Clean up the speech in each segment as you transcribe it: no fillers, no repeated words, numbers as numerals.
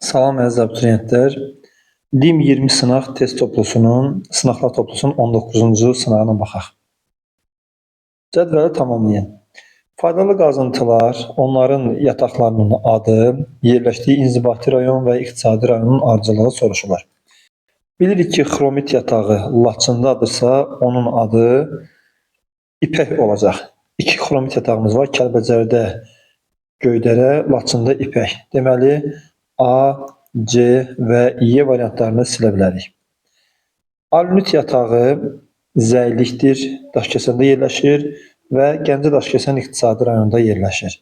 Salam əziz abituriyentlər. DİM 20 sınaq test toplusunun, sınaqlar toplusunun 19-cu sınağına baxaq. Cədvəli tamamlayın. Faydalı qazıntılar, onların yataqlarının adı, yerləşdiyi inzibati rayon və iqtisadi rayonun ardıcıllığı soruşulur. Bilirik ki, xromit yatağı Laçındadırsa, onun adı İpək olacaq. İki xromit yatağımız var. Kəlbəcərdə Göydərə, Laçında İpək. Deməli, A, C və Y variantlarını silə bilərik. Alünit yatağı Zəylikdir, Daşkəsəndə yerləşir və Gəncə Daşkəsən iqtisadi rayonunda yerləşir.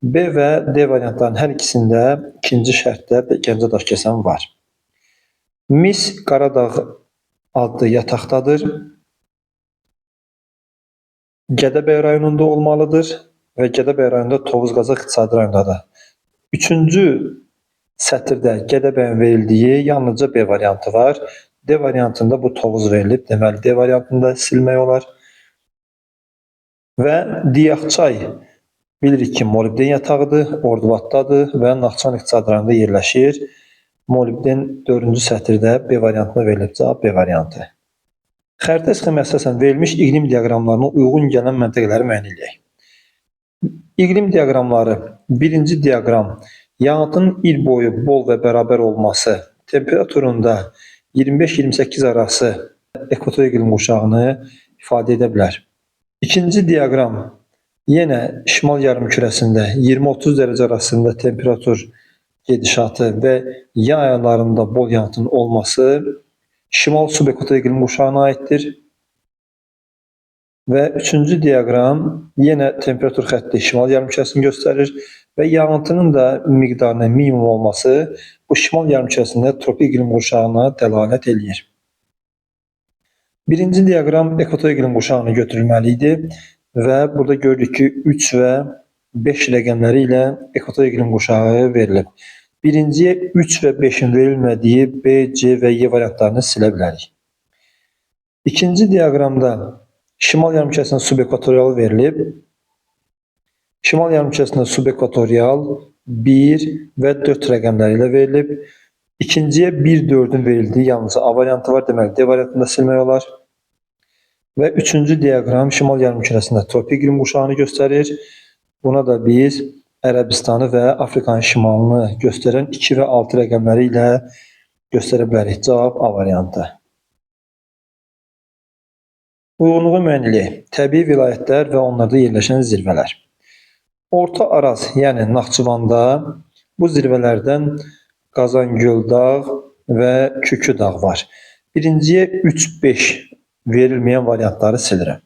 B və D variantlarının hər ikisində ikinci şərtdə Gəncə Daşkəsən var. Mis Qaradağ adlı yataqdadır. Gədəbəy rayonunda olmalıdır və Gədəbəy rayonunda Tovuz-Qazax iqtisadi rayonundadır. Üçüncü sətirdə Gədəbəyin verildiyi yalnızca B variantı var. D variantında bu Tovuz verilib. Deməli, D variantında silmək olar. Və Diyaqçay bilirik ki, molibden yatağıdır, Ordubaddadır və Naxçıvan iqtisadi rayonunda yerləşir. Molibden 4-cü sətirdə B variantında verilib. Cavab B variantı. Xəritə sxemə əsasən verilmiş iqlim diaqramlarına uyğun gələn məntəqələri müəyyən eləyək. İqlim diaqramları, birinci diaqram yağıntının il boyu bol və bərabər olması, temperaturunda 25-28 arası ekvator iqlim qurşağını ifadə edə bilər. İkinci diaqram yenə şimal yarımkürəsində 20-30 dərəcə arasında temperatur gedişatı və yay aylarında bol yağıntının olması şimal subekvator iqlim qurşağına aiddir. Və üçüncü diaqram yenə temperatur xətti şimal yarımkürəsini göstərir və yağıntının da miqdarının minimum olması bu şimal yarımkürəsində tropik iqlim qurşağına dəlalət eləyir. Birinci diaqram ekvator iqlim qurşağına götürülməli idi və burada görürük ki, 3 və 5 rəqəmləri ilə ekvator iqlim qurşağı verilib. Birinciyə 3 və 5-in verilmədiyi B, C və Y variantlarını silə bilərik. İkinci diaqramda şimal yarımkürəsində subekvatorial verilib. Şimal yarımkürəsində subekvatorial 1 və 4 rəqəmləri ilə verilib. İkinciyə 1, 4-ün verildiyi yalnızca A variantı var. Deməli, D variantını da silmək olar. Və üçüncü diaqram şimal yarımkürəsində tropik iqlim qurşağını göstərir. Buna da biz Ərəbistanı və Afrikanın şimalını göstərən 2 və 6 rəqəmləri ilə göstərə bilərik. Cavab A variantı. Uyğunluğu müəyyən eləyək. Təbii vilayətlər və onlarda yerləşən zirvələr. Orta Araz, yəni Naxçıvanda bu zirvələrdən Qazangöl dağ və Kükü dağ var. Birinciyə 3-5 verilməyən variantları silirəm.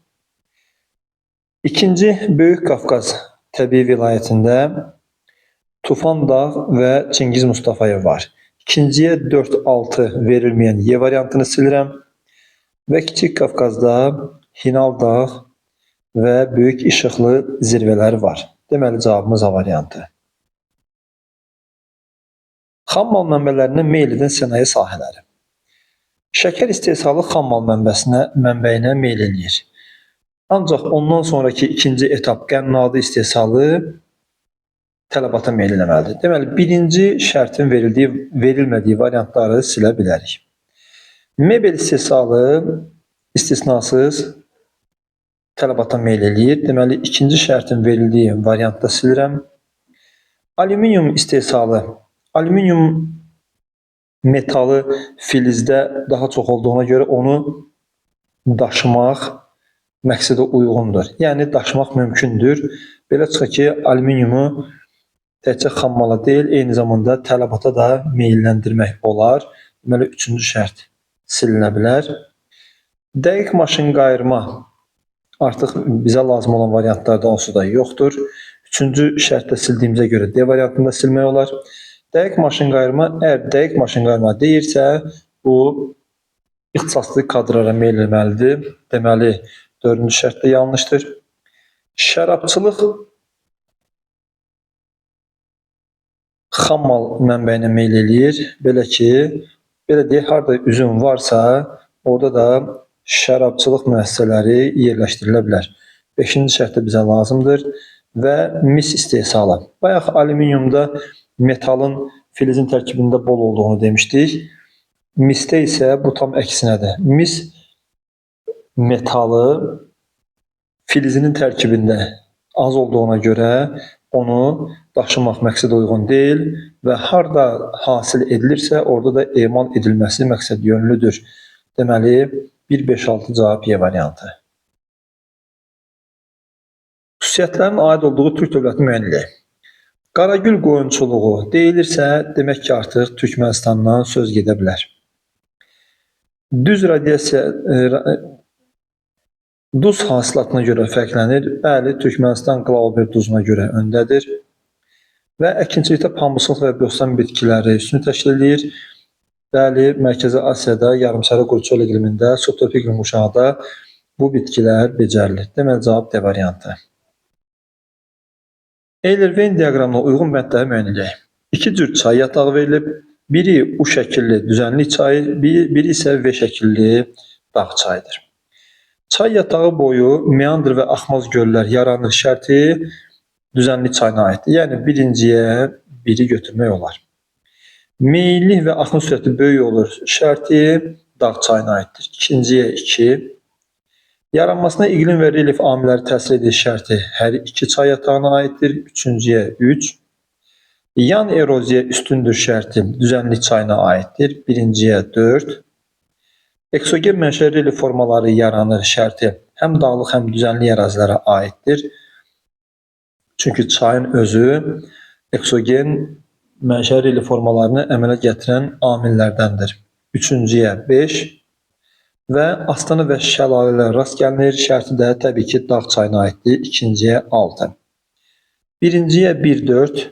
İkinci Böyük Qafqaz təbii vilayətində Tufan dağ və Çingiz Mustafayev var. İkinciyə 4-6 verilməyən Y variantını silirəm. Və Kiçik Qafqazda Hinal dağ və Böyük İşıqlı zirvələri var. Deməli, cavabımız A variantı. Xammal mənbələrinə meyl edən sənaye sahələri. Şəkər istehsalı xammal mənbəyinə meyl eləyir. Ancaq ondan sonraki ikinci etap qənnadı istehsalı tələbata meyl eləməlidir. Deməli, birinci şərtin verilmədiyi variantları silə bilərik. Mebel istehsalı istisnasız tələbata meyl eləyir. Deməli, ikinci şərtin verildiyi variantda silirəm. Alüminium istehsalı. Alüminium metalı filizdə daha çox olduğuna görə onu daşımaq məqsədə uyğundur. Yəni, daşımaq mümkündür. Belə çıxır ki, alüminiumu təkcə xammala deyil, eyni zamanda tələbata da meylləndirmək olar. Deməli, üçüncü şərt silinə bilər. Dəqiq maşın qayırma artıq bizə lazım olan variantlarda onsuz da yoxdur. Üçüncü şərtdə sildiyimizə görə D variantını da silmək olar. Dəqiq maşın qayırma, əgər dəqiq maşın qayırma deyirsə, bu ixtisaslı kadrlara meyl etməlidir. Deməli, dördüncü şərt də yanlışdır. Şərabçılıq xammal mənbəyinə meyl eləyir. Belə ki, belə deyək, harda üzüm varsa, orada da şərabçılıq müəssisələri yerləşdirilə bilər. Beşinci şərt də bizə lazımdır və mis istehsalı. Bayaq alüminiumda metalın Filizin tərkibində bol olduğunu demişdik. Misdə isə bu tam əksinədir. Mis metalı filizinin tərkibində az olduğuna görə onu daşımaq məqsədə uyğun deyil və harda hasil edilirsə, orada da emal edilməsi məqsəd yönlüdür. Deməli, 1, 5, 6 cavab Y variantı. Xüsusiyyətlərin aid olduğu Türk dövlətini müəyyən edək. Qaragül qoyunçuluğu deyilirsə, demək ki, artıq Türkmənistandan söz gedə bilər. Düz radiasiya duz hasilatına görə fərqlənir. Bəli, Türkmənistan Glauber duzuna görə öndədir. Və əkinçilikdə pambıqçılıq və bostan bitkiləri üstünlük təşkil edir. Bəli, Mərkəzi Asiyada yarımsərə quru çöl iqlimində, subtropik iqlim quşağında bu bitkilər becərilir. Deməli, cavab D variantı. Euler-Venn diaqramına uyğun bəndləri müəyyən edək. İki cür çay yatağı verilib. Biri U şəkilli düzənlik çayı, biri isə V şəkilli dağ çayıdır. Çay yatağı boyu meandr və axmaz göllər yaranır şərti düzənlik çayına aiddir. Yəni birinciyə biri götürmək olar. Meyillik və axın sürəti böyük olur şərti dağ çayına aiddir. İkinciyə 2. Yaranmasına iqlim və relyef amilləri təsir edir şərti hər iki çay yatağına aiddir. Üçüncüyə 3. Yan eroziya üstündür şərti düzənlik çayına aiddir. Birinciyə 4. Eksogen mənşəli relyef formaları yaranır şərti həm dağlıq, həm düzənlik ərazilərə aiddir. Çünki çayın özü eksogen mənşəli relyef formalarını əmələ gətirən amillərdəndir. Üçüncüyə 5 və Astana və şəlalələr rast gəlinir. Şərti də təbii ki, dağ çayına aiddir. İkinciyə 6. Birinciyə 1, 4,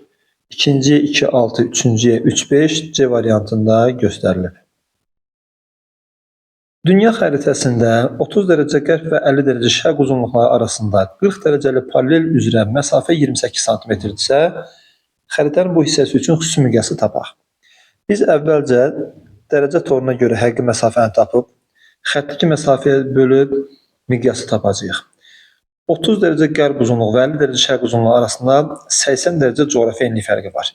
ikinciyə 2, 6, üçüncüyə 3, 5 C variantında göstərilib. Dünya xəritəsində 30 dərəcə qərb və 50 dərəcə şərq uzunluqları arasında 40 dərəcəli paralel üzrə məsafə 28 sm-dirsə, xəritənin bu hissəsi üçün xüsusi miqyası tapaq. Biz əvvəlcə dərəcə toruna görə həqiqi məsafəni tapıb, xəttəki məsafəyə bölüb miqyası tapacağıq. 30 dərəcə qərb uzunluğu və 50 dərəcə şərq uzunluğu arasında 80 dərəcə coğrafi enlik fərqi var.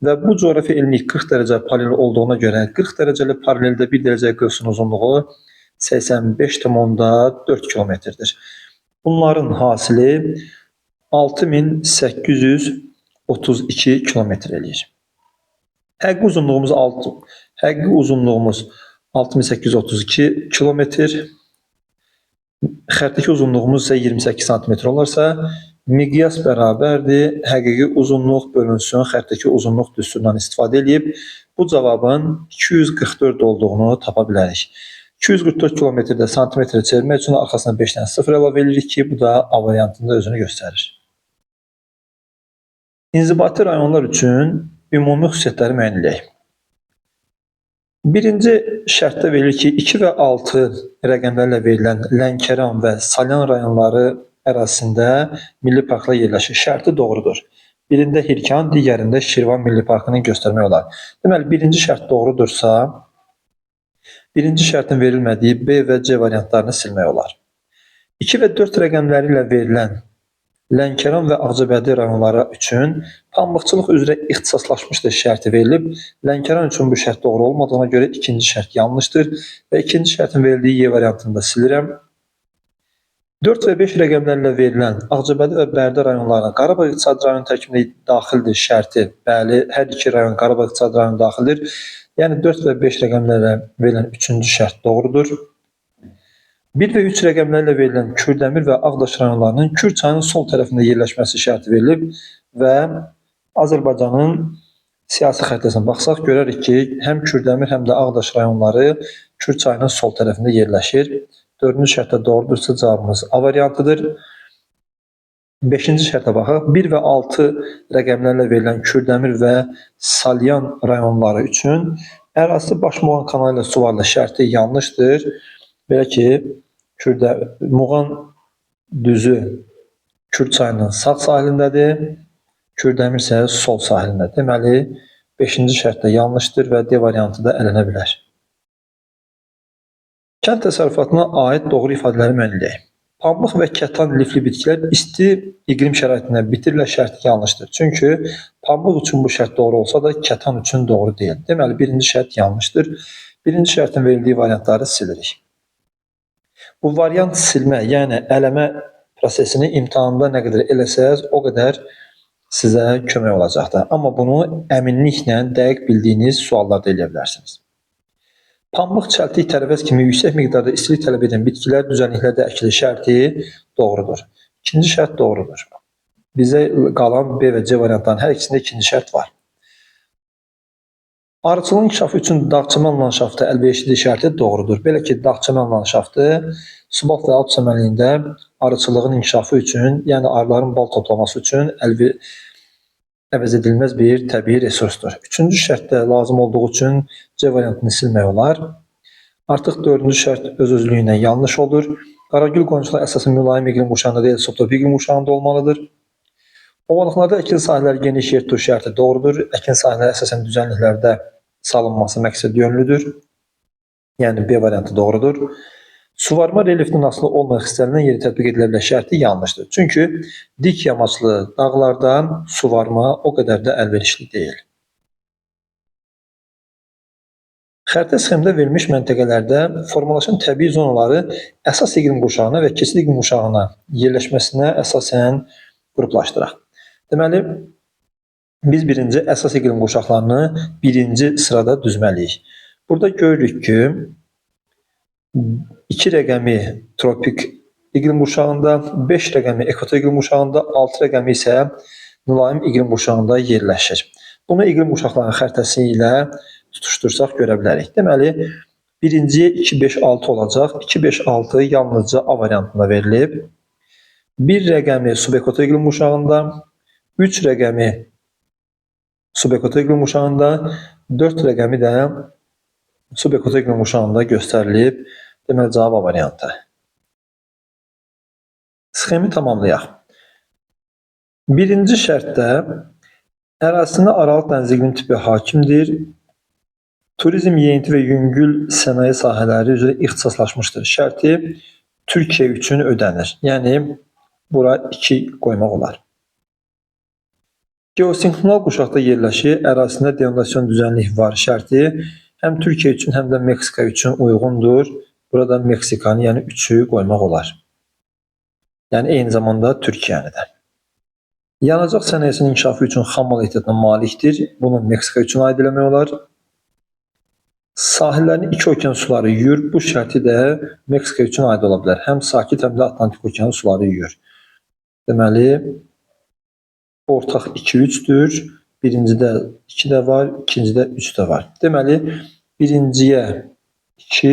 Və bu coğrafi enlik 40 dərəcə paralel olduğuna görə 40 dərəcəli paraleldə 1 dərəcə qövsün uzunluğu 85,4 kilometrdir. Bunların hasili 6832 kilometr eləyir. Həqiqi uzunluğumuz 6, həqiqi uzunluğumuz 6832 kilometr. Xəttəki uzunluğumuz isə 28 sm olarsa, miqyas bərabərdir həqiqi uzunluq bölünsün xəttəki uzunluq düsturundan istifadə edib bu cavabın 244 olduğunu tapa bilərik. 244 kilometrdə santimetrə çevirmək üçün arxasına 5 dənə sıfır əlavə edirik ki, bu da A variantında özünü göstərir. İnzibati rayonlar üçün ümumi xüsusiyyətləri müəyyən edək. Birinci şərtdə verilir ki, 2 və 6 rəqəmlərlə verilən Lənkəran və Salyan rayonları ərazisində milli parklar yerləşir. Şərti doğrudur. Birində Hirkan, digərində Şirvan Milli Parkını göstərmək olar. Deməli, birinci şərt doğrudursa, birinci şərtin verilmədiyi B və C variantlarını silmək olar. 2 və 4 rəqəmləri ilə verilən Lənkəran və Ağcabədi rayonları üçün pambıqçılıq üzrə ixtisaslaşmışdır şərti verilib. Lənkəran üçün bu şərt doğru olmadığına görə ikinci şərt yanlışdır və ikinci şərtin verildiyi Y variantını da silirəm. 4 və 5 rəqəmlərlə verilən Ağcabədi və Bərdə rayonlarına Qarabağ İqtisadi Rayonu tərkibində daxildir şərti. Bəli, hər iki rayon Qarabağ İqtisadi Rayonu daxildir. Yəni 4 və 5 rəqəmlərlə verilən üçüncü şərt doğrudur. 1 və 3 rəqəmlərlə verilən Kürdəmir və Ağdaş rayonlarının Kür çayının sol tərəfində yerləşməsi şərti verilib və Azərbaycanın siyasi xəritəsinə baxsaq görərik ki, həm Kürdəmir, həm də Ağdaş rayonları Kür çayının sol tərəfində yerləşir. Dördüncü şərt də doğrudursa cavabımız A variantıdır. Beşinci şərtə baxaq. 1 və 6 rəqəmlərlə verilən Kürdəmir və Salyan rayonları üçün ərazisi Başmuğan kanalı ilə suvarılır şərti yanlışdır. Belə ki, Muğan düzü Kür çayının sağ sahilindədir. Kürdəmir isə sol sahilində. Deməli, 5-ci şərt də yanlışdır və D variantı da ələnə bilər. Kənd təsərrüfatına aid doğru ifadələri müəyyən edək. Pambıq və kətan lifli bitkilər isti iqlim şəraitində bitirilər şərti yanlışdır. Çünki Pambıq üçün bu şərt doğru olsa da kətan üçün doğru deyil. Deməli, birinci şərt yanlışdır. Birinci şərtin verildiyi variantları silirik. Bu variant silmə, yəni ələmə prosesini imtahanda nə qədər eləsəz, o qədər sizə kömək olacaqdır. Amma bunu əminliklə dəqiq bildiyiniz suallarda eləyə bilərsiniz. Pambıq, çəltik, tərəvəz kimi yüksək miqdarda istilik tələb edən bitkilər düzənliklərdə əkilir şərti doğrudur. İkinci şərt doğrudur. Bizə qalan B və C variantlarının hər ikisində ikinci şərt var. Arıçılığın inkişafı üçün dağ-çəmən landşaftı əlverişlidir şərti doğrudur. Belə ki, dağ-çəmən landşaftı subalp və alp çəmənliyində arıçılığın inkişafı üçün, yəni arıların bal toplaması üçün əvəz edilməz bir təbii resursdur. Üçüncü şərtdə lazım olduğu üçün C variantını silmək olar. Artıq dördüncü şərt öz-özlüyündən yanlış olur. Qaragül qonşular əsasən mülayim iqlim quşağında deyil, subtropik iqlim quşağında olmalıdır. Ovalıqlarda əkin sahələri geniş yer tutur şərti doğrudur. Əkin sahələri əsasən düzənliklərdə salınması məqsəd yönlüdür. Yəni B variantı doğrudur. Suvarma relyefdən asılı olmayaraq istənilən yerə tətbiq edilə bilər şərti yanlışdır. Çünki dik yamaçlı dağlardan suvarma o qədər də əlverişli deyil. Xəritə sxemdə verilmiş məntəqələrdə formalaşan təbii zonaları əsas iqlim quşağına və keçid iqlim quşağına yerləşməsinə əsasən qruplaşdıraq. Deməli, biz birinci əsas iqlim quşaqlarını birinci sırada düzməliyik. Burada görürük ki, 2 rəqəmi tropik iqlim quşağında, 5 rəqəmi ekvator iqlim quşağında, 6 rəqəmi isə mülayim iqlim quşağında yerləşir. Bunu iqlim quşaqlarının xəritəsi ilə tutuşdursaq görə bilərik. Deməli, birinciyə 2, 5, 6 olacaq. 2, 5, 6 yalnızca A variantında verilib. 1 rəqəmi subekvator iqlim quşağında, 3 rəqəmi subekvator iqlim quşağında, 4 rəqəmi də subekvator iqlim quşağında göstərilib. Deməli, cavab A variantı. Sxemi tamamlayaq. Birinci şərtdə ərazisində Aralıq dənizi iqlim tipi hakimdir. Turizm, yeyinti və yüngül sənaye sahələri üzrə ixtisaslaşmışdır. Şərti Türkiyə üçün ödənir. Yəni, bura 2 qoymaq olar. Geosinklonal quşaqda yerləşir. Ərazisində denudasyon düzənlik var şərti həm Türkiyə üçün, həm də Meksika üçün uyğundur. Burada Meksikanı, yəni 3-ü qoymaq olar. Yəni, eyni zamanda Türkiyəni də. Yanacaq sənayesinin inkişafı üçün xammal ehtiyatına malikdir. Bunu Meksika üçün aid eləmək olar. Sahillərini iki okean suları yuyur. Bu şərti də Meksika üçün aid ola bilər. Həm Sakit, həm də Atlantik okeanı suları yuyur. Deməli, ortaq 2-3-dür. Birincidə 2 də var, ikincidə 3 də var. Deməli, birinciyə 2,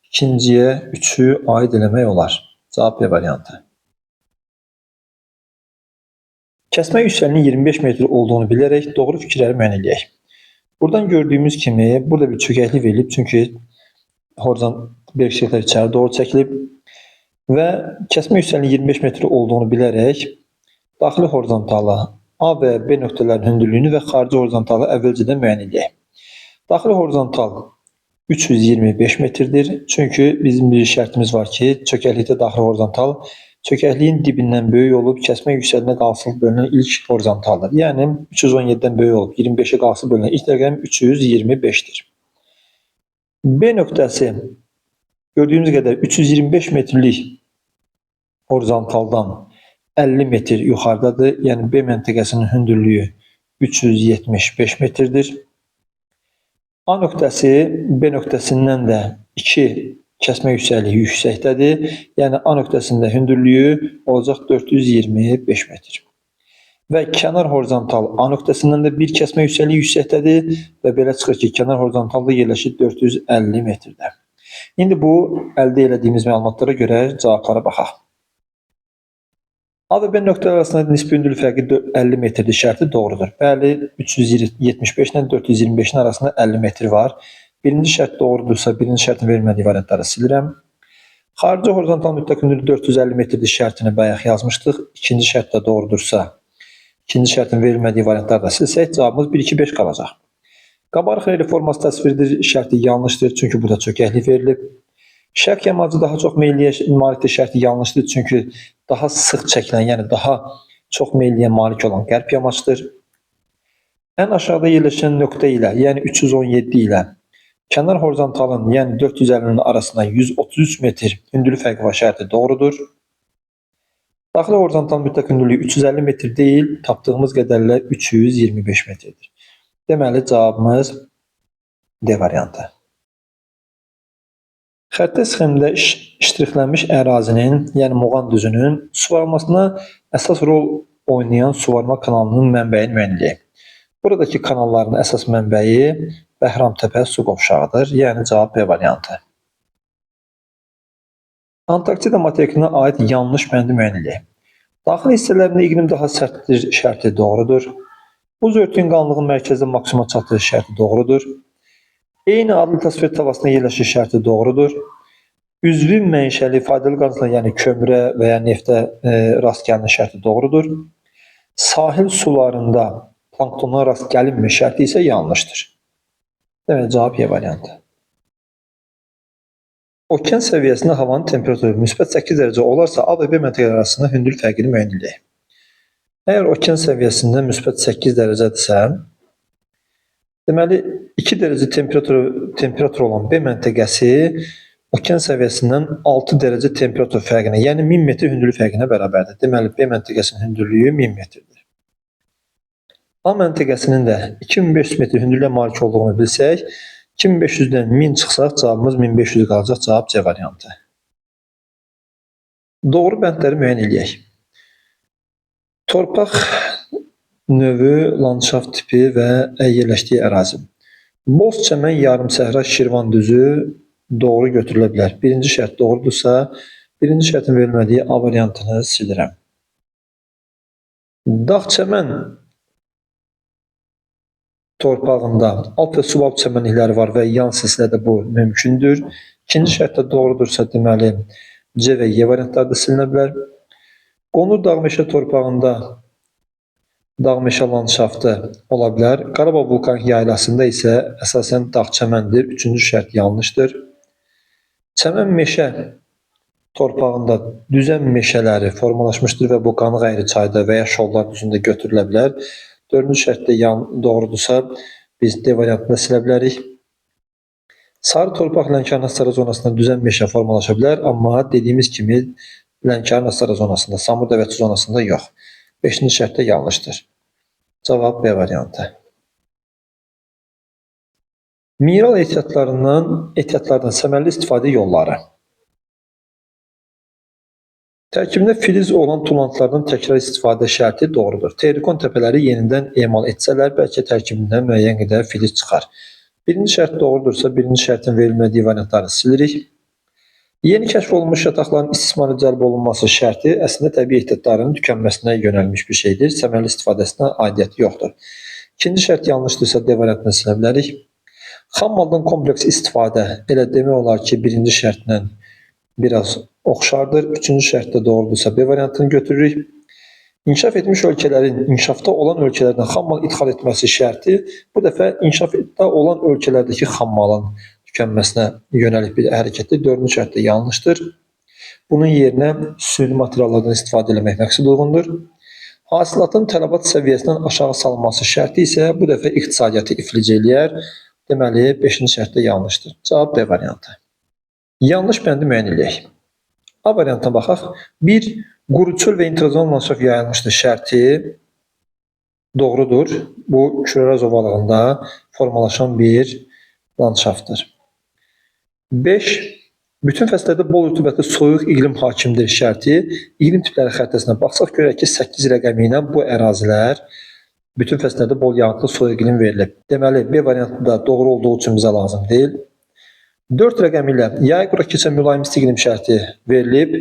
ikinciyə 3-ü aid eləmək olar. Cavab B variantı. Kəsmə yüksəlinin 25 metr olduğunu bilərək doğru fikirləri müəyyən eləyək. Buradan gördüyümüz kimi burada bir çökəklik verilib. Çünki horizont berkçiliklər içəri doğru çəkilib və kəsmə yüksəlinin 25 metr olduğunu bilərək daxili horizontalı A və B nöqtələrinin hündürlüyünü və xarici horizontalı əvvəlcədən müəyyən eləyək. Daxili horizontal 325 metrdir. Çünki bizim bir şərtimiz var ki, çökəklikdə daxili horizontal çökəkliyin dibindən böyük olub kəsmə yüksəlinə qalsıl bölünən ilk horizontaldır. Yəni 317-dən böyük olub 25-ə qalsıl bölünən ilk rəqəm 325-dir. B nöqtəsi gördüyümüz qədər 325 metrlik horizontaldan 50 metr yuxarıdadır. Yəni B məntəqəsinin hündürlüyü 375 metrdir. A nöqtəsi B nöqtəsindən də 2 kəsmə yüksəkliyi yüksəkdədir. Yəni A nöqtəsində hündürlüyü olacaq 425 metr. Və kənar horizontal A nöqtəsindən də bir kəsmə yüksəkliyi yüksəkdədir və belə çıxır ki, kənar horizontal da yerləşir 450 metrdə. İndi bu əldə elədiyimiz məlumatlara görə cavablara baxaq. A və B nöqtələri arasında nisbi hündürlük fərqi 50 metrdir şərti doğrudur. Bəli, 375 ilə 425-in arasında 50 metr var. Birinci şərt doğrudursa, birinci şərtin verilmədiyi variantları silirəm. Xarici horizontal mütləq hündürlük 450 metrdir şərtini bayaq yazmışdıq. İkinci şərt də doğrudursa, ikinci şərtin verilmədiyi variantları da silsək, cavabımız 1, 2, 5 qalacaq. Qabarıq relyef forması təsviridir şərti yanlışdır, çünki burada çökəklik verilib. Şərq yamacı daha çox meyilliyə malikdir şərti yanlışdır, çünki daha sıx çəkilən, yəni daha çox meyilliyə malik olan qərb yamacdır. Ən aşağıda yerləşən nöqtə ilə, yəni 317 ilə kənar horizontalın, yəni 450-nin arasında 133 metr hündürlük fərqi var şərti doğrudur. Daxili horizontal mütləq hündürlüyü 350 metr deyil, tapdığımız qədərlə 325 metrdir. Deməli, cavabımız D variantı. Xəritə sxemində ştrixlənmiş ərazinin, yəni Muğan düzünün suvarılmasına əsas rol oynayan suvarma kanalının mənbəyini müəyyən edək. Buradakı kanalların əsas mənbəyi Bəhramtəpə su qovşağıdır. Yəni cavab B variantı. Antarktida materikinə aid yanlış bəndi müəyyən edək. Daxili hissələrində iqlim daha sərtdir şərti doğrudur. Buz örtüyün qalınlığı mərkəzdə maksimuma çatır şərti doğrudur. Eyni adlı litosfer tavasında yerləşir şərti doğrudur. Üzvü mənşəli faydalı qazlar, yəni kömürə və ya neftə rast gəlinir şərti doğrudur. Sahil sularında planktona rast gəlinmir şərti isə yanlışdır. Demək, cavab Y variantı. Okean səviyyəsində havanın temperaturu müsbət 8 dərəcə olarsa, A və B məntəqələri arasında hündürlük fərqini müəyyən edək. Əgər okean səviyyəsində müsbət 8 dərəcədirsə, deməli 2 dərəcə temperatur olan B məntəqəsi okean səviyyəsindən 6 dərəcə temperatur fərqinə, yəni 1000 metr hündürlük fərqinə bərabərdir. Deməli, B məntəqəsinin hündürlüyü 1000 metrdir. A məntəqəsinin də 2500 metr hündürlüyə malik olduğunu bilsək, 2500-dən 1000 çıxsaq, cavabımız 1500 qalacaq. Cavab C variantı. Doğru bəndləri müəyyən eləyək. Torpaq növü, landşaft tipi və yerləşdiyi ərazi. Boz çəmən yarımsəhra Şirvan düzü doğru götürülə bilər. Birinci şərt doğrudursa, birinci şərtin verilmədiyi A variantını silirəm. Dağ çəmən torpağında alt və subalp çəmənlikləri var və yan silsilədə bu mümkündür. İkinci şərt də doğrudursa, deməli C və Y variantları da silinə bilər. Qonur dağ meşə torpağında dağ meşə landşaftı ola bilər. Qarabağ vulkanik yaylasında isə əsasən dağ çəməndir. Üçüncü şərt yanlışdır. Çəmən meşə torpağında düzən meşələri formalaşmışdır və bu Qanıq əyri çayda və ya şollar düzündə götürülə bilər. Dördüncü şərt də doğrudursa, biz D variantını da silə bilərik. Sarı torpaq Lənkəran Astara zonasında düzən meşə formalaşa bilər, amma dediyimiz kimi Lənkəran Astara zonasında, Samur Dəvətçi zonasında yox. Beşinci şərt də yanlışdır. Cavab B variantı. Mineral ehtiyatlardan səmərəli istifadə yolları. Tərkibində filiz olan tullantılardan təkrar istifadə şərti doğrudur. Terrikon təpələri yenidən emal etsələr, bəlkə tərkibindən müəyyən qədər filiz çıxar. Birinci şərt doğrudursa, birinci şərtin verilmədiyi variantları silirik. Yeni kəşf olunmuş yataqların istismara cəlb olunması şərti əslində təbii ehtiyatların tükənməsinə yönəlmiş bir şeydir. Səmərəli istifadəsinə aidiyyəti yoxdur. İkinci şərt yanlışdırsa, D variantını silə bilərik. Xammaldan kompleks istifadə elə demək olar ki, birinci şərtlə biraz oxşardır. Üçüncü şərt də doğrudursa, B variantını götürürük. İnkişaf etmiş ölkələrin inkişafda olan ölkələrdən xammal idxal etməsi şərti bu dəfə inkişafda olan ölkələrdəki xammalın tükənməsinə yönəlik bir hərəkətdir. Dördüncü şərt də yanlışdır. Bunun yerinə süni materiallardan istifadə eləmək məqsəd uyğundur. Hasilatın tələbat səviyyəsindən aşağı salınması şərti isə bu dəfə iqtisadiyyatı iflic eləyər. Deməli, beşinci şərt də yanlışdır. Cavab B variantı. Yanlış bəndi müəyyən eləyək. A variantına baxaq. 1. Quru çöl və intrazonal landşaft yayılmışdır şərti doğrudur. Bu, Kürəraz ovalığında formalaşan bir landşaftdır. 5. Bütün fəsillərdə bol rütubətli soyuq iqlim hakimdir şərti. İqlim tipləri xəritəsinə baxsaq görək ki, 8 rəqəmi ilə bu ərazilər bütün fəsillərdə bol yağıntılı soyuq iqlim verilib. Deməli, B variantı da doğru olduğu üçün bizə lazım deyil. 4 rəqəmi ilə yay quraq keçən mülayim isti iqlim şərti verilib.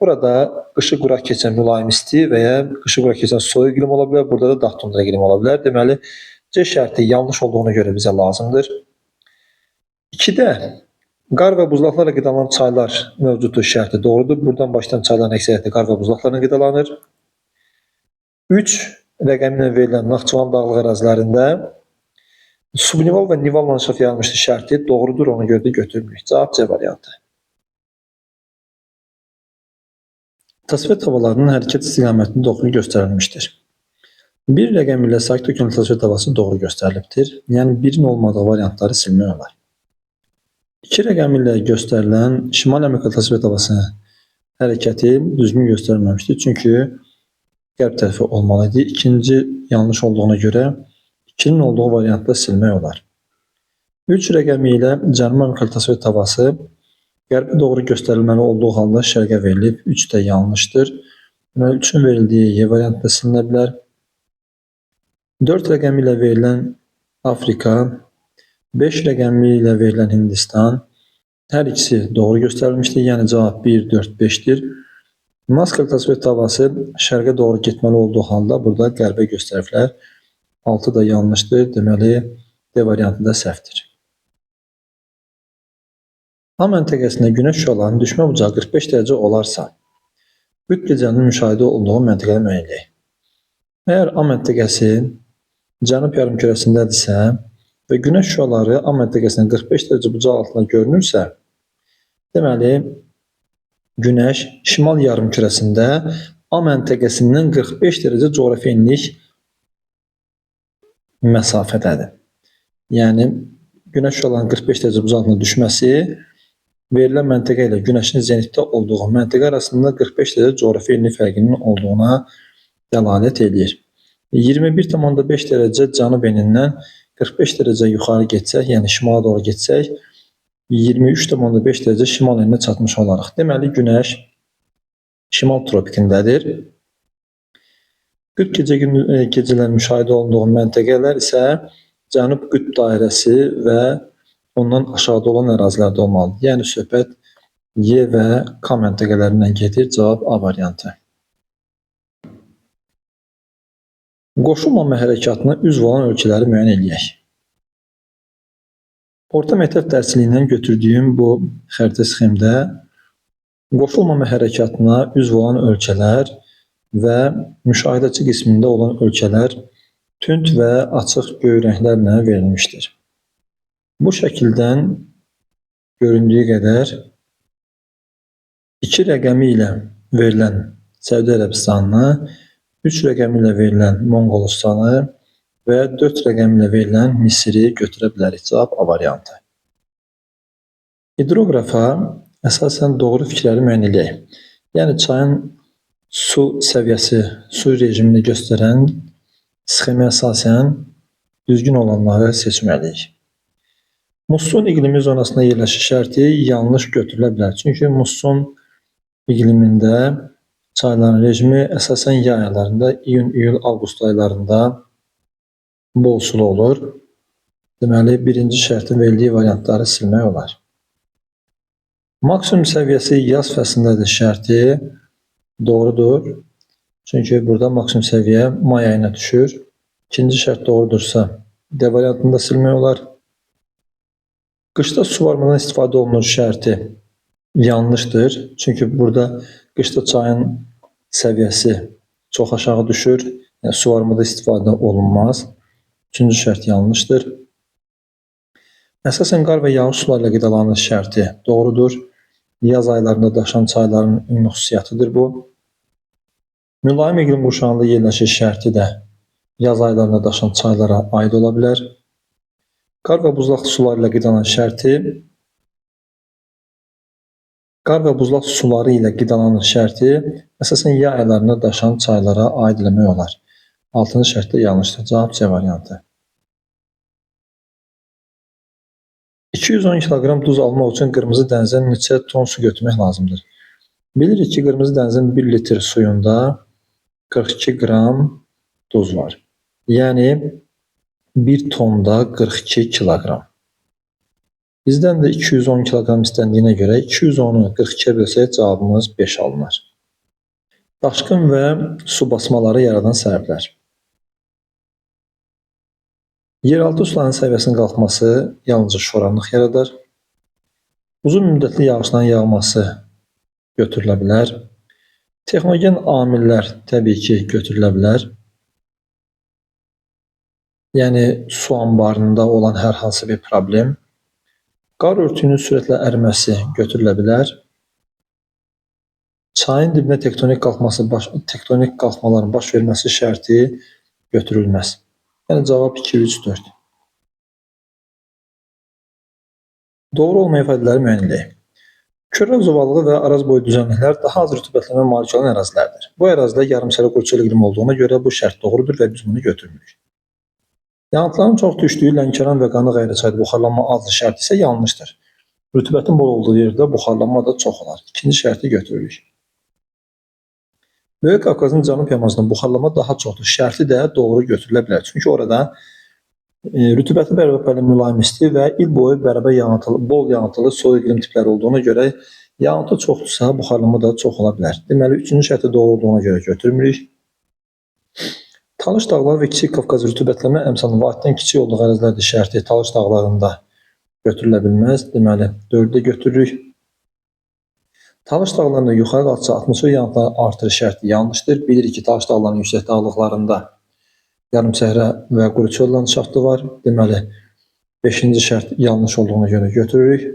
Burada qışı quraq keçən mülayim isti və ya qışı quraq keçən soyuq iqlim ola bilər. Burada da dağ tundra iqlimi ola bilər. Deməli, C şərti yanlış olduğuna görə bizə lazımdır. 2-də qar və buzlaqlarla qidalanan çaylar mövcuddur şərti doğrudur. Buradan başlayan çayların əksəriyyəti qar və buzlaqlarla qidalanır. 3 rəqəmi ilə verilən Naxçıvan dağlıq ərazilərində subnival və nival landşaft yayılmışdır şərti doğrudur. Ona görə də götürmürük. Cavab C variantı. Tasvir havalarının hərəkət istiqamətini doğru göstərilmişdir. Bir rəqəm ilə Sakit Okean litosfer tavası doğru göstərilibdir. Yəni 1-in olmadığı variantları silmək olar. 2 rəqəm ilə göstərilən Şimali Amerika litosfer tavası hərəkəti düzgün göstərilməmişdir. Çünki qərb tərəfi olmalı idi. İkinci yanlış olduğuna görə 2-nin olduğu variantda silmək olar. 3 rəqəmi ilə Cənubi Amerika litosfer tavası qərbə doğru göstərilməli olduğu halda şərqə verilib. 3 də yanlışdır. Deməli, 3-ün verildiyi Y variantı da silinə bilər. 4 rəqəmi ilə verilən Afrika, 5 rəqəmi ilə verilən Hindistan, hər ikisi doğru göstərilmişdir. Yəni cavab 1, 4, 5-dir. Nazka litosfer tavası şərqə doğru getməli olduğu halda burada qərbə göstəriblər. 6 da yanlışdır. Deməli, D variantı da səhvdir. A məntəqəsində günəş şüalarının düşmə bucağı 45 dərəcə olarsa, qütb gecənin müşahidə olunduğu məntəqəni müəyyən edək. Əgər A məntəqəsi cənub yarımkürəsindədirsə və günəş şüaları A məntəqəsinin 45 dərəcə bucaq altında görünürsə, deməli, günəş şimal yarımkürəsində A məntəqəsindən 45 dərəcə coğrafi enlik məsafədədir. Yəni, günəş şüalarının 45 dərəcə bucaq altına düşməsi verilən məntəqə ilə günəşin zenitdə olduğu məntəqə arasında 45 dərəcə coğrafi enlik fərqinin olduğuna dəlalət eləyir. 21,5 dərəcə cənub enindən 45 dərəcə yuxarı getsək, yəni şimala doğru getsək, 23,5 dərəcə şimal eninə çatmış olarıq. Deməli, günəş şimal tropikindədir. Qütb gecələr müşahidə olunduğu məntəqələr isə cənub qütb dairəsi və ondan aşağıda olan ərazilərdə olmalıdır. Yəni, söhbət Y və K məntəqələrindən gedir. Cavab A variantı. Qoşulmama hərəkatına üzv olan ölkələri müəyyən eləyək. Orta məktəb dərsliyindən götürdüyüm bu xəritə sxemdə qoşulmama hərəkatına üzv olan ölkələr və müşahidəçi qismində olan ölkələr tünd və açıq göy rənglərlə verilmişdir. Bu şəkildən göründüyü qədər 2 rəqəmi ilə verilən Səudiyyə Ərəbistanını, 3 rəqəmi ilə verilən Monqolistanı və 4 rəqəmi ilə verilən Misiri götürə bilərik. Cavab A variantı. Hidroqrafa əsasən doğru fikirləri müəyyən eləyək. Yəni, çayın su səviyyəsi, su rejimini göstərən sxemə əsasən düzgün olanları seçməliyik. Musson iqlimi zonasında yerləşir şərti yanlış götürülə bilər. Çünki musson iqlimində çayların rejimi əsasən yay aylarında, iyun, iyul, avqust aylarında bol sulu olur. Deməli, birinci şərtin verildiyi variantları silmək olar. Maksimum səviyyəsi yaz fəslindədir şərti doğrudur. Çünki burada maksimum səviyyə may ayına düşür. İkinci şərt doğrudursa D variantını da silmək olar. Qışda suvarmadan istifadə olunur şərti yanlışdır. Çünki burada qışda çayın səviyyəsi çox aşağı düşür. Yəni, suvarmada istifadə olunmaz. Üçüncü şərt yanlışdır. Əsasən qar və yağış suları ilə qidalanır şərti doğrudur. Yaz aylarında daşan çayların ümumi xüsusiyyətidir bu. Mülayim iqlim qurşağında yerləşir şərti də yaz aylarında daşan çaylara aid ola bilər. Qar və buzlaq suları ilə qidalanan şərti Qar və buzlaq suları ilə qidalanır şərti əsasən yay aylarında daşan çaylara aid eləmək olar. Altıncı şərt də yanlışdır. Cavab C variantı. 210 kiloqram duz almaq üçün Qırmızı dənizdən neçə ton su götürmək lazımdır? Bilirik ki, Qırmızı dənizin 1 litr suyunda 42 qram duz var. Yəni 1 tonda 42 kiloqram. Bizdən də 210 kiloqram istəndiyinə görə 210-u 42-yə bölsək cavabımız 5 alınır. Daşqın və su basmaları yaradan səbəblər. Yeraltı suların səviyyəsinin qalxması yalnızca şoranlıq yaradar. Uzun müddətli yağışların yağması götürülə bilər. Texnogen amillər təbii ki, götürülə bilər. Yəni su anbarında olan hər hansı bir problem. Qar örtüyünün sürətlə əriməsi götürülə bilər. Çayın dibinə tektonik qalxması, tektonik qalxmaların baş verməsi şərti götürülməz. Yəni cavab 2, 3, 4. Doğru olmayan ifadələri müəyyən edək. Körfəz ovalığı və Araz boyu düzənliklər daha az rütubətlənmə malik olan ərazilərdir. Bu ərazidə yarımsəhra quru iqlim olduğuna görə bu şərt doğrudur və biz bunu götürmürük. Yağıntıların çox düşdüyü Lənkəran və Qanıq əyri buxarlanma azdır şərti isə yanlışdır. Rütubətin bol olduğu yerdə buxarlanma da çox olar. İkinci şərti götürürük. Böyük Qafqazın cənub yamasında buxarlanma daha çoxdur. Şərti də doğru götürülə bilər. Çünki orada rütubətli bərabər mülayim isti və il boyu bərabər yağıntılı, bol yağıntılı soyuq iqlim tipləri olduğuna görə yağıntı çoxdursa buxarlanma da çox ola bilər. Deməli, üçüncü şərti doğru olduğuna görə götürmürük. Talış dağları və Kiçik Qafqaz rütubətlənmə əmsalının vahiddən kiçik olduğu ərazilərdə şərti Talış dağlarında götürülə bilməz. Deməli, 4-də götürürük. Talış dağlarında yuxarı qalxsa atmosfer yağıntıları artırır şərti yanlışdır. Bilirik ki, Talış dağlarının yüksək dağlıqlarında yarımsəhra və quru çöl landşaftı var. Deməli, 5-ci şərt yanlış olduğuna görə götürürük.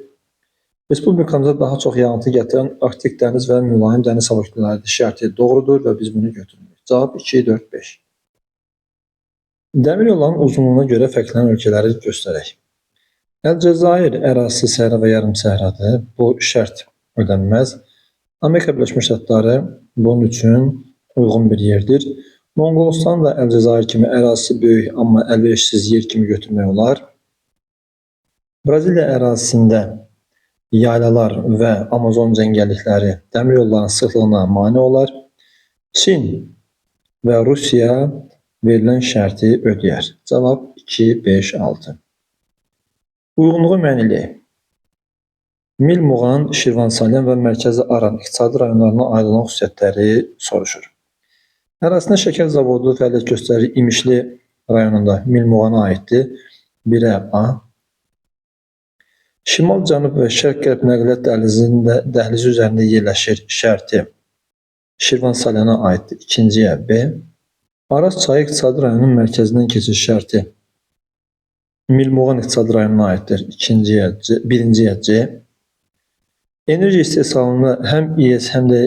Respublikamıza daha çox yağıntı gətirən Arktik dəniz və mülayim dəniz hava kütlələridir şərti doğrudur və biz bunu götürmürük. Cavab 2, 4, 5. Dəmir yollarının uzunluğuna görə fərqlənən ölkələri göstərək. Əlcəzair ərazisi səhra və yarım səhradır. Bu şərt ödənməz. Amerika Birləşmiş Ştatları bunun üçün uyğun bir yerdir. Monqolistan da Əlcəzair kimi ərazisi böyük, amma əlverişsiz yer kimi götürmək olar. Braziliya ərazisində yaylalar və Amazon cəngəllikləri dəmir yollarının sıxlığına mane olar. Çin və Rusiya verilən şərti ödəyər. Cavab 2, 5, 6. Uyğunluğu müəyyən eləyək. Mil Muğan, Şirvan-Salyan və Mərkəzi Aran iqtisadi rayonlarına aid olan xüsusiyyətləri soruşur. Ərazisində şəkər zavodu fəaliyyət göstərir İmişli rayonunda Mil Muğana aiddir. 1-ə A. Şimal-cənub və şərq-qərb nəqliyyat dəhlizi üzərində yerləşir şərti Şirvan-Salyana aiddir. 2-ciyə B. Araz çayı iqtisadi rayonunun mərkəzindən keçir şərti Mil Muğan iqtisadi rayonuna aiddir. 2-ciyə C, 1-ciyə C. Enerji istehsalında həm İES, həm də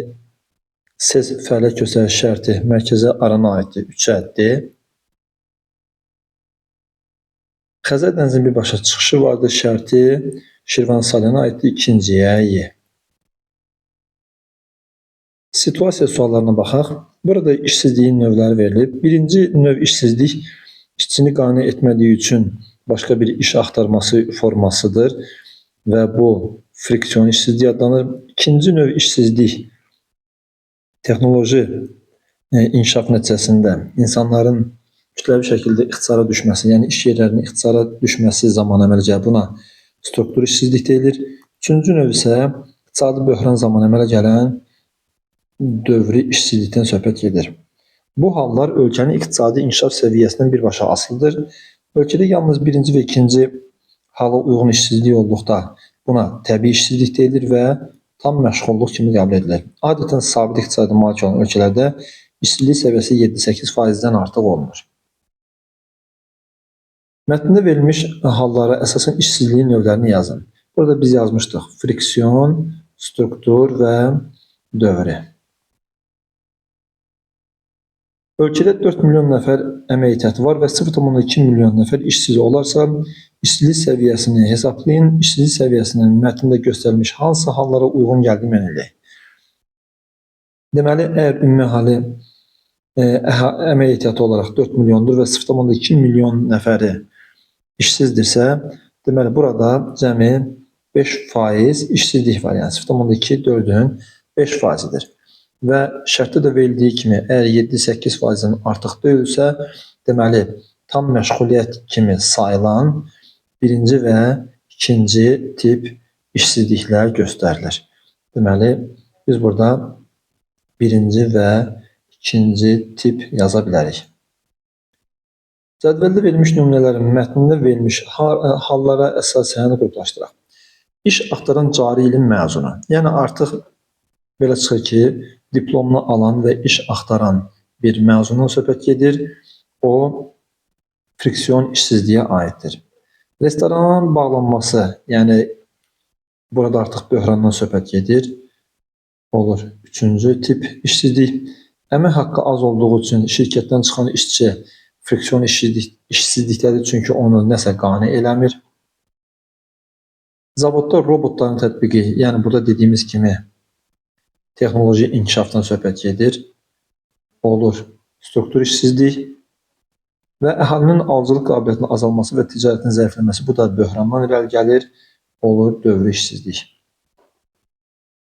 SES fəaliyyət göstərir şərti Mərkəzi Arana aiddir. 3-ə D. Xəzər dənizinin birbaşa çıxışı vardır şərti Şirvan-Salyana aiddir. 2-ciyə Y. Situasiya suallarına baxaq. Burada işsizliyin növləri verilib. Birinci növ işsizlik işçini qane etmədiyi üçün başqa bir iş axtarması formasıdır və bu friksion işsizlik adlanır. İkinci növ işsizlik texnoloji inkişaf nəticəsində insanların kütləvi şəkildə ixtisara düşməsi, yəni iş yerlərinin ixtisara düşməsi zamanı əmələ gəlir. Buna struktur işsizlik deyilir. Üçüncü növ isə iqtisadi böhran zamanı əmələ gələn dövrü işsizlikdən söhbət gedir. Bu hallar ölkənin iqtisadi inkişaf səviyyəsindən birbaşa asılıdır. Ölkədə yalnız birinci və ikinci hala uyğun işsizlik olduqda buna təbii işsizlik deyilir və tam məşğulluq kimi qəbul edilir. Adətən sabit iqtisadi malik olan ölkələrdə işsizlik səviyyəsi 7-8%-dən artıq olmur. Mətndə verilmiş hallara əsasən işsizliyin növlərini yazın. Burada biz yazmışdıq friksion, struktur və dövrü. Ölkədə 4 milyon nəfər əmək ehtiyatı var və 0,2 milyon nəfər işsiz olarsa, işsizlik səviyyəsini hesablayın. İşsizlik səviyyəsinin mətndə göstərilmiş hansı hallara uyğun gəldiyini müəyyən edək. Deməli, əgər ümumi əhali əmək ehtiyatı olaraq 4 milyondur və 0,2 milyon nəfəri işsizdirsə, deməli burada cəmi 5% işsizlik var. Yəni 0,2 4-ün 5%-dir. Və şərtdə də verildiyi kimi, əgər 7-8%-dən artıq deyilsə, deməli tam məşğuliyyət kimi sayılan birinci və ikinci tip işsizliklər göstərilir. Deməli, biz burada birinci və ikinci tip yaza bilərik. Cədvəldə verilmiş nümunələrin mətnində verilmiş hallara əsasən qruplaşdıraq. İş axtaran cari ilin məzunu. Yəni artıq belə çıxır ki, diplomunu alan və iş axtaran bir məzundan söhbət gedir. O, friksion işsizliyə aiddir. Restoranın bağlanması, yəni burada artıq böhrandan söhbət gedir. Olur. Üçüncü tip işsizlik. Əmək haqqı az olduğu üçün şirkətdən çıxan işçi Friksion işsizlikdədir, çünki onu nəsə qane eləmir. Zavodda robotların tətbiqi, yəni burada dediyimiz kimi texnoloji inkişafdan söhbət gedir. Olur struktur işsizlik və əhalinin alıcılıq qabiliyyətinin azalması və ticarətin zəifləməsi, bu da böhrandan irəli gəlir. Olur dövrü işsizlik.